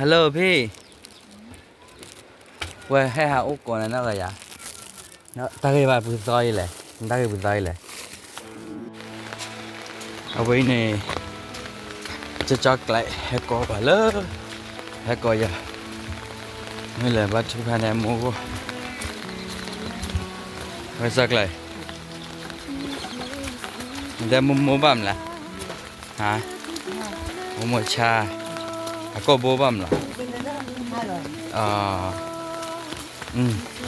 ဟဲလိၣ်ဖံ, ပှၤဟဲဟးအိၣ်ကိးနၤနီၢ်ဂၤယၤ, တၢ်ဂ့ၢ်ဘၣ်ပူၤသီအံၤလဲၣ်, တၢ်ဂ့ၢ်ပူၤသီအံၤလဲၣ်. အဝဲအံၤန့ၣ် ကၠီကၠီကျဲးဟဲကိးပှၤလၢ ဟဲကိးယၤ, မ့ၢ်လဲၤဘါထုကဖၣ်န့ၣ်အမိၢ်ဂီၢ်, ဝဲကၠီကျဲး, နတဲမိၢ်မိၢ်ဘၣ်မလဲၣ်, ဟါ, မိၢ်မိၢ်ဆါ, အကိာ်ဘိဘၣ်မလဲၣ်, အ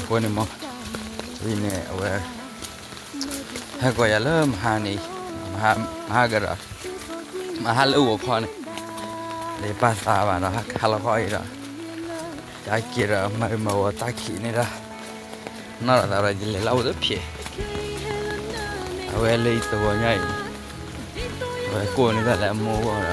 ဃိန့ၣ်မ့ၢ်, ဝံၤန့ၣ်အဝဲ ဟဲကိးယၤလၢမဟါန့ၣ်, မဟါကဒီး, မဟါလၢအဂီၤခီန့ၣ်, လၢပၢ်သးဘၣ်ဒီး ဟါလီၤခီအံၤဒီး, ကက့ၤဒီးမၤအၢမၤဂီၤတၢ်ခံးန့ၣ်ဒီး, နီၢ်ဒီးသးဒီးယလဲၤလၢအအိၣ်တဖျဲး, အဝဲလၢအံၤတဂီၤညါအံၤ, အဝဲကိးန့ၢ်တၢ်လၢအမိၢ်ဂီၢ်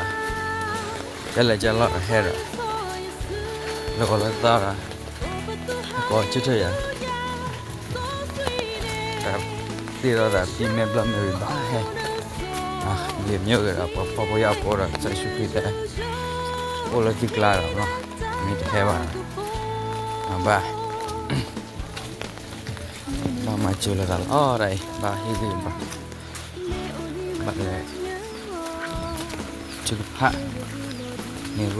ဒီး, ကလဲၤကလီၢ်ဒီးဟဲဒီး, လၢဂီၤလၢသီဒီး, ကိးဆၢထၢၣ်ယၤ တၢ်သ့ၣ်ဒီးတၢ်သံမ့ၢ်ဘျီမ့ၢ်ဝံၤဘၣ်ဟဲ, ယမ့ၢ်အိၣ်ဂ့ၤဒီး ပှၤဖှီၣ်ဖိယာ်ဖိဒီး ကစၢ်ယ့ၣ်ၡူးခရံာ်တဲ, အိၣ်လၢသုကျါဒီး, မ့ၢ်တဟဲဘၣ်, ဘၣ်, ဘၣ်မၤစၢၤလိာ်သးလီၤဒၣ်အံၤ ဘၣ်ဟ့ၣ်ဂံၢ်ဘါ, ဘၣ်လဲၤ ထုကဖၣ်န့ၣ်ဂီၢ်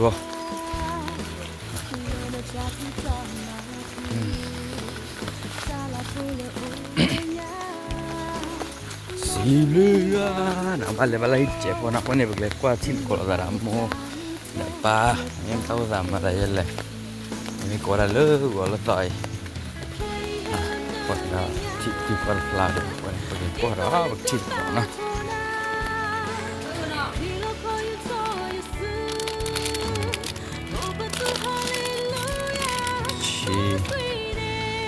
စံးဘျုးယွၤ, ဘၣ်လဲၤဘၣ်လၢဟံၣ်ကဲးဖိနီၤ အဃိန့ၣ် ပကလဲၤကွၢ်ထံၣ်သကိးလိာ်သးဒီးအမိၢ်ဒီးပၢ်, မ့ၢ်တၢ်အိၣ်သးမၤသးယဲလဲၣ်, မ့ၢ်ကိးဝဲဒၣ်လၢဂီၤလၢသီအံၤ, ပှၤဒီးထံၣ်တံၤပှၤတဖျါဒီး ပှၤန့ၣ် ပကကွၢ်ဒီးပကထံၣ်သကိးနီၤ. ဆံ,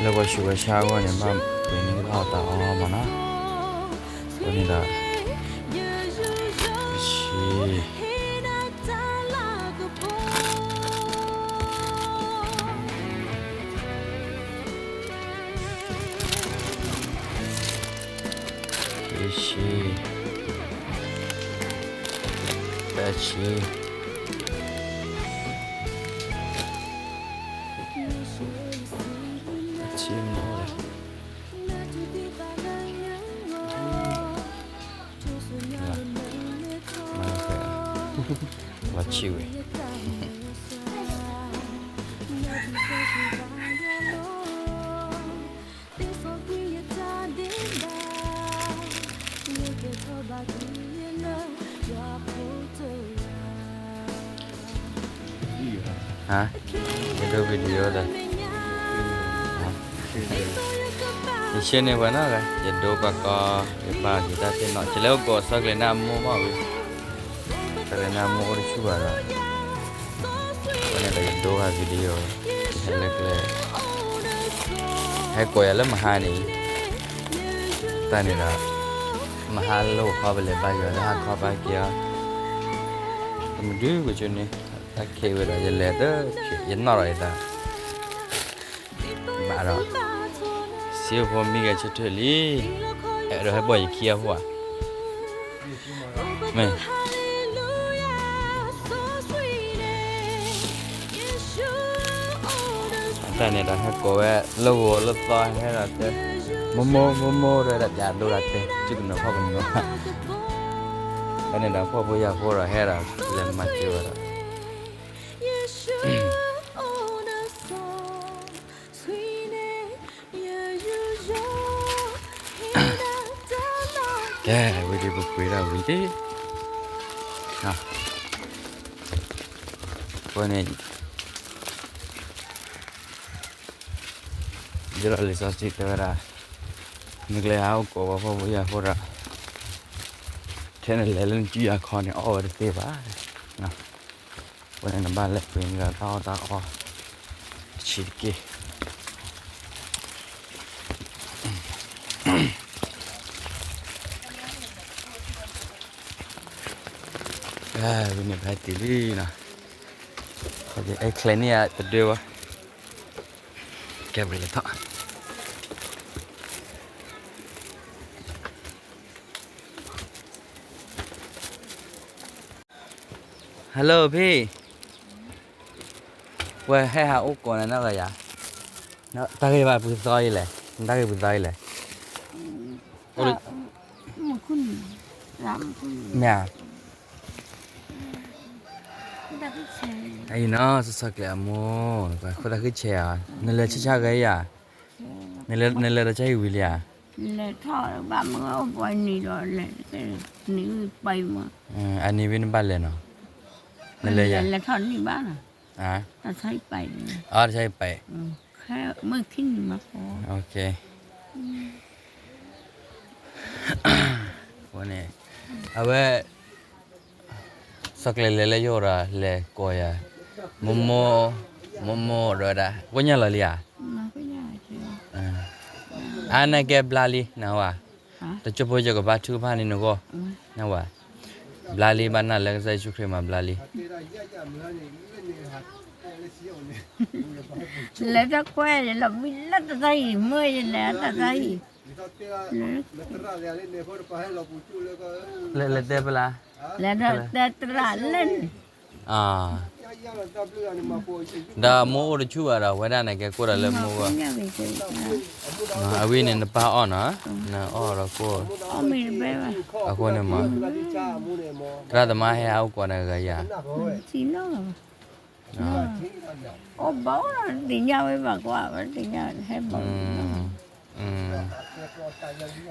လၢပှၤဆူးပှၤဆါအဂီၢ်န့ၣ် ဘၣ်ပှ့ၤန့ၢ်တၢ်အီၣ်တၢ်အီမးနီၤ, အဃိန့ၣ်ဒီး, ဆံ ဆံ, သၢဆံ, သၢဆံမ့ၢ်လဲၣ်, လီၤဆံဝဲ ဟါ, ယဒိ video ဒီး, ယဆ့န့ၢ်ဝဲနီၤ, ယဒိပှၤကီ, ယဘၣ်ယတၢ်သ့ၣ်နီၣ် ယလဲၤအိၣ်ကိးစီၤကျဲၤနၢ်အမိၢ်မးဝံၤ, စီၤကျဲၤနၢ်အမိၢ်အိၣ်တဆူၣ်ဘၣ်ဒီး, အဃိန့ၣ်ဒီးယဒိဂၤ video, ယဟဲလၢကျဲ, ဟဲကိးယၤလၢမဟါန့ၣ်, တၢ်န့ၣ်ဒီး, မဟါလၢအိၣ်ခီပလဲၤဘါယွၤလၢဟါခီဘါက့ၤအီၤ, တမုၢ်ဒုကဆိန့ၣ်, တၢ်ခဲဝဲဒီး ယလဲၤတ, ယနီၣ်ဒီးယသး ဘၣ်ဒီး, စံးဖိမံဂဲၤဆၢထၢၣ်လံ, အဲၣ်ဒိးဟဲဘီၣ်ယခံအဖိဧါ, မ့ၢ်, အတၢ်န့ၣ်ဒီးဟဲကိးဝဲ လၢဂီၤလၢသီဟဲဒီးတဲ, မိၢ်မိၢ်မိၢ်မိၢ်ဒီး ပျးဒိဒၣ်တဲ စုကနိးဖီၣ်ကနိး, အန့ၣ်ဒီးဖှီၣ်ဖိယာ်ဖိဒီးဟဲဒီး လဲၤမၤစၢၤဝဲဒီး ကဲ, ဝံၤဒ်ပပှ့ၤဒၣ်ဝံၤလံ, အဃိန့ၣ်, ယလီၤလံာ်စီဆှံတဲဝဲဒၣ်, နကလဲၤဟးအိၣ်ကိးပှၤဖှီၣ်ဖိယာ်ဖိဒီး, ထဲနလဲၤလၢနစုယၤခီန့ၣ် အီၣ်ဝဲတသ့ဘၣ်, အဃိန့ၣ်နဘၣ်လဲၤပှ့ၤန့ၢ်ဒီးတၢ်အီၣ်တၢ်အီ, တဆံးတက့ၢ်. ဝံၤန့ၣ်ပဟဲတုၤလံနီၤ, အဲချဲန့ၢ်ယၤတဒၢဝဲ, ကဲပကလဲၤထီၣ် Hello ဖံ, ပှၤဟဲဟးအိၣ်ကိးနၤနီၢ်ဂၤယၤ, တၢ်ဂ့ၢ်ဘၣ်ပှဲၤသီအံၤလဲၣ်, တၢ်ဂ့ၢ်ပှဲၤသီအံၤလဲၣ်, အိၣ်, မ့ၢ်ဧါ, အံၤနီၤ စီၤစီၤကျဲအမိၢ်, ဃိတၢ်ဃုဆဲးဧါ, နလဲၤဆံဆါဂၤယၤ, နလဲၤဒီးကၢ်ဟံၣ်ဝံၤလံဧါ, လဲၤထီၣ်ဘၣ်မ့ၢ်အိၣ်ပှၤနံၤဒီးလဲၤ, နံၤဝံၤပၢ်မး, အနံၤဝံၤနဘၣ်လဲၤနီၤ, နလဲၤယၤ, လဲၤထီၣ်နံၤဘၣ်နီၤ, တၢ်ဆါဟံၣ်ပၢ်, တၢ်ဆါဟံၣ်ပၢ်, မုၢ်ခံနံၤမး, အဝဲ, စီၤကျဲလဲၤလၢယအိၣ်ဒီးလဲၤကိးယၤ, မိၢ်မိၢ်, မိၢ်မိၢ်ဒီးဝဲဒၣ် ကိညၢ်လီၤလံဧါ, အါနကဲဘျါလံ နဝၤ, တကၠိဖိယကဘါထုကဖၣ်န့ၢ်နဂီၢ်, နဝၤ, ဘျါလံ ဘၣ်နၢ်လၢကစၢ်ယ့ၣ်ၡူးခရံာ်မၤဘျါလံ လဲၤတၢ်ကွဲလီၤ မ့ၢ်လၢတၢ်သၣ်အံၤ မ့ၢ်ယလဲၤတၢ်သၣ်အံၤ, လဲၤတဲပလၢ်, လဲၤတဲတရၣ်လၢန့ၣ်, ဒီးမိၢ်အိၣ်တဆူၣ်ဘၣ်ဒီး ဝဲဒၣ်နကဲကိၢ်ဒီးလၢမိၢ်ဂီၢ်, အဝဲန့ၣ်နပၢ်အီၣ်နီၤ, နအီၣ်ဒီးကိၢ်, အဃိန့ၣ်မး, သရၣ်သမါဟဲဟးအိၣ်ကိးနၤဂၤယၤ အိၣ်ဘၣ်သ့ၣ်ညါဝဲဘၣ်ကွၢ်, ဝဲသ့ၣ်ညါဟဲဘၣ်,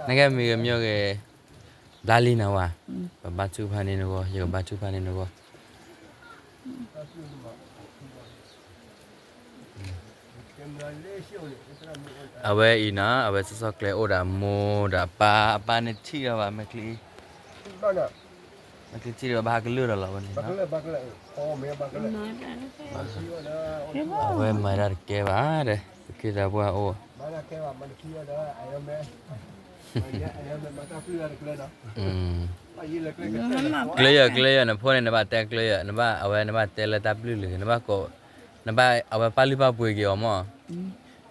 နကဲမ့ၢ်ဂ့ၤမ့ၢ်ဂ့ၤ, ဘျါလံနဝၤ, ပဘါထုကဖၣ်န့ၢ်နဂီၢ်, ယကဘါထုကဖၣ်န့ၢ်နဂီၢ် အဝဲအံၤနီၤ, အဝဲစီၤစီၤကျဲအိၣ်ဒီးအမိၢ်ဒီးအပၢ်, အပၢ်န့ၣ်ထံၣ်ဒီးဘၣ်မဲာ်ချံ, မဲာ်ချံထံၣ်ဒီးဘၣ်ဟးကလုၢ်ဒီးလီၤဝဲန့ၣ်, အဝဲမၤတၢ်တကဲဘၣ်ဒီး ပခ့သးပှၢ်အိၣ် ကျဲယၢ်ကျဲယၢ် နဖိန့ၣ် နဘၣ်တဲကျဲယၢ်, နဘၣ်အဝဲနဘၣ်တဲလၢတၢ်ပျုၢ်လၢ်, နဘၣ်ကိး, နဘၣ်အဝဲပာ်လုၢ်ပာ်ပှ့ၤက့ၤအီၤမး,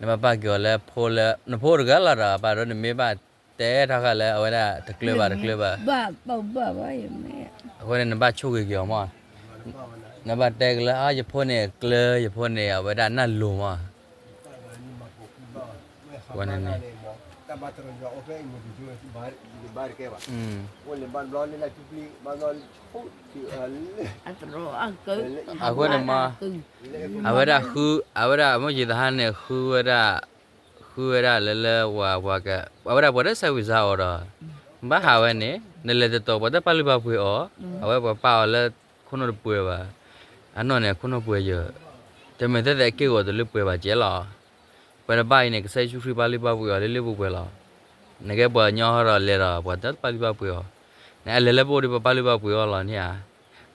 နဘၣ်ပာ်က့ၤအီၤလၢဖိလၢ, နဖိတဂၤလီၤဒီး ဘၣ်ဒီးနမ့ၢ်ဘၣ်တဲထီၣ်ဃာ်လၢအဝဲဒၣ်တကျၢၤဘၣ်တကျၢၤဘၣ်, အဃိန့ၣ် နဘၣ်ဆိၣ်ဂ့ၤက့ၤအီၤမး, နဘၣ်တဲက့ၤလၢ အါ ယဖိန့ၣ်ကျၢၤ, ယဖိန့ၣ် အဝဲဒၣ်နၢ်လိၤမး ဝဲန့ၣ်န့ၣ်, အဃိန့ၣ်မး, အဝဲဒၣ်ဃု, အဝဲဒၣ်မ့ၢ်ယသဟါန့ၣ် ဃုဝဲဒၣ်, ဃုဝဲဒၣ်လၢလၢ, အဝဲဒၣ်ပှၤတဆဲးဝံၤစါအီၤဒီး, ဘၣ်ဟးဝဲန့ၣ် နလဲၤတတီၤ ပှၤတပာ်လုၢ်ပာ်ပှ့ၤအီၤ, အဝဲပှၤပာ်အီၤလၢခိၣ်နူာ်တပှဲၤဘၣ်, အနီၢ်န့ၣ် ခိၣ်နူာ်ပှဲၤယၢၤ, တမ့ၢ်ထဲသိးအက့ၢ်ဂီၤတလၢပှဲၤဘၣ်ကဲလီၤ. ပှၤတဘၣ်အံၤန့ၣ် ကစၢ်ယ့ၣ်ၡူးခရံာ်ပာ်လုၢ်ပာ်ပှ့ၤအီၤလၢလၢပှဲၤပှဲၤလီၤ. နကဲပှၤကညီဟီဒီးလဲၤဒီး ပှၤတပာ်လုၢ်ပာ်ပှ့ၤအီၤ, နအဲလဲၤလၢပအိၣ်ဒီး ပပာ်လုၢ်ပာ်ပှ့ၤအီၤလီၤန့ၣ်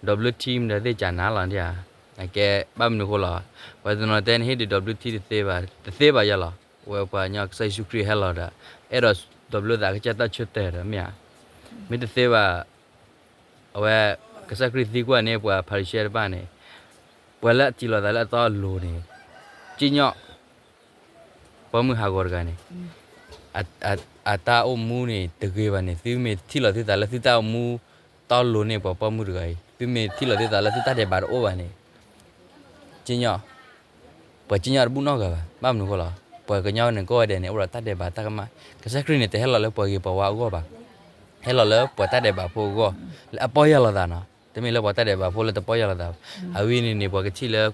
ဧါ, ဒီးဘျၢထံမ့ၢ်ဒီးသ့ၣ်ကၢ်နၤလီၤန့ၣ်ဧါ, နကဲဘၣ်မနုၤဃိလီၤ. ပှၤတနီၤတဲနဟ့ၣ်ဒုးဒီးဘျၢထံတသ့ဘၣ်, တသ့ဘၣ်ယဲလီၤ. ဝဲပှၤကညီကစၢ်ယ့ၣ်ၡူးခရံာ်ဟဲလီၤဒီး အဲၣ်ဒိးဒီးဘျၢသးကစၢ်တၢ်ဆၢတဲာ်ဒီးမ့ၢ်ဧါ, မ့ၢ်တသ့ဘၣ် အဝဲ, ကစၢ်ခရံာ်သံကွၢ်န့ၢ်ပှၤဖၤရံၤၡဲတဖၣ်န့ၣ်, ပှၤလၢအတံၤလီၤသးလၢအတီအလိၤန့ၣ်, က့ညီၣ်, ပိာ်မုၣ်ဟးဂီၤတဂၤန့ၣ်, အတၢ်အိၣ်မူန့ၣ်တဂ့ၤဘၣ်န့ၣ် သုမ့ၢ်ထံၣ်လီၤသုသးလၢသုတၢ်အိၣ်မူ, တီလိၤန့ၢ်ပှၤပိာ်မုၣ်တဂၤအံၤ သုမ့ၢ်ထံၣ်လီၤသုသးလၢသုတၢ်ဒဲးဘးတအိၣ်ဘၣ်န့ၣ်, က့ညီၣ် ပှၤက့ညီၣ်တဘူၣ်နီတဂၤဘၣ်. ဘၣ်မနုၤဃိလီၤ. ပှၤကညီန့ၣ်ကိးဂၤဒဲးန့ၣ် အိၣ်ဒီးတၢ်ဒဲးဘးတၢ်ကမၣ်. ကစၢ်ခရံာ်န့ၣ် တဟဲလီၤလၢပှၤဂ့ၤပှၤဝါအဂီၢ်ဘၣ်. ဟဲလီၤလၢပှၤတၢ်ဒဲးဘးဖိအဂီၢ်, လၢအပီၢ်ယၢ်လီၤသးနီၤ. တမ့ၢ်လၢပှၤတၢ်ဒဲးဘးဖိလၢတပီၢ်ယၢ်လီၤသးဘၣ်. အဝဲန့ၣ်န့ၣ် ပှၤကထံၣ်လၢ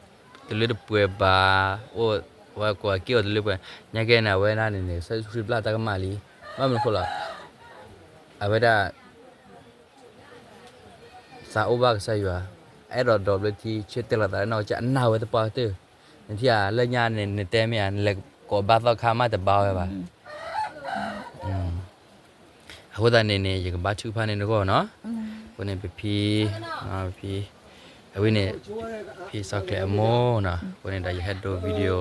တလၢတပှဲၤဘၣ်, အိၣ်ဝဲကိးက့ၢ်အီၤတလၢပှဲၤ, ညါကဲန့ၣ် အဝဲဒၣ်န့ၣ်န့ၣ် ကစၢ်ယ့ၣ်ၡူးခရံာ်ဘျၣ်တၢ်ကမၣ်လံ. ဘၣ်မနုၤဃိလီၤ. အဝဲဒၣ် သးအိၣ်ဘၣ်ကစၢ်ယွၤ, အဲၣ်ဒိးဒီးဘျၢထံ ဆၢတဲာ်လီၤသးလၢနီၢ်ကစၢ် အနာ်ဝဲသပှၢ်ကတၢၢ်. နထံၣ်ဧါ လၢညါန့ၣ် နတဲမ့ၢ်ဧါ, နလဲၤကိးဘါသီခါမးတဘါဝဲဘၣ်. အဃိသတးန့ၣ်န့ၣ် ယကဘါထုကဖၣ်န့ၢ်နဂီၢ်နီၤ. အဃိန့ၣ် ပဖံ, ပဖံ, အဝဲန့ၣ် ဖံစီၤကျဲအမိၢ်နီၤ. အဃိန့ၣ်ဒီး ယဟဲဒိ video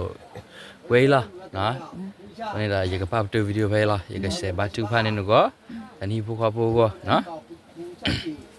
ဝဲအံၤလီၤ. အဃိန့ၣ်ဒီး ယကပာ်ပတုာ် video ဖဲအံၤလီၤ. ယကစဲးဘါထုကဖၣ်န့ၢ်နဂီၢ်, တနံၤဖိဃီဖိအဂီၢ်နီၤ.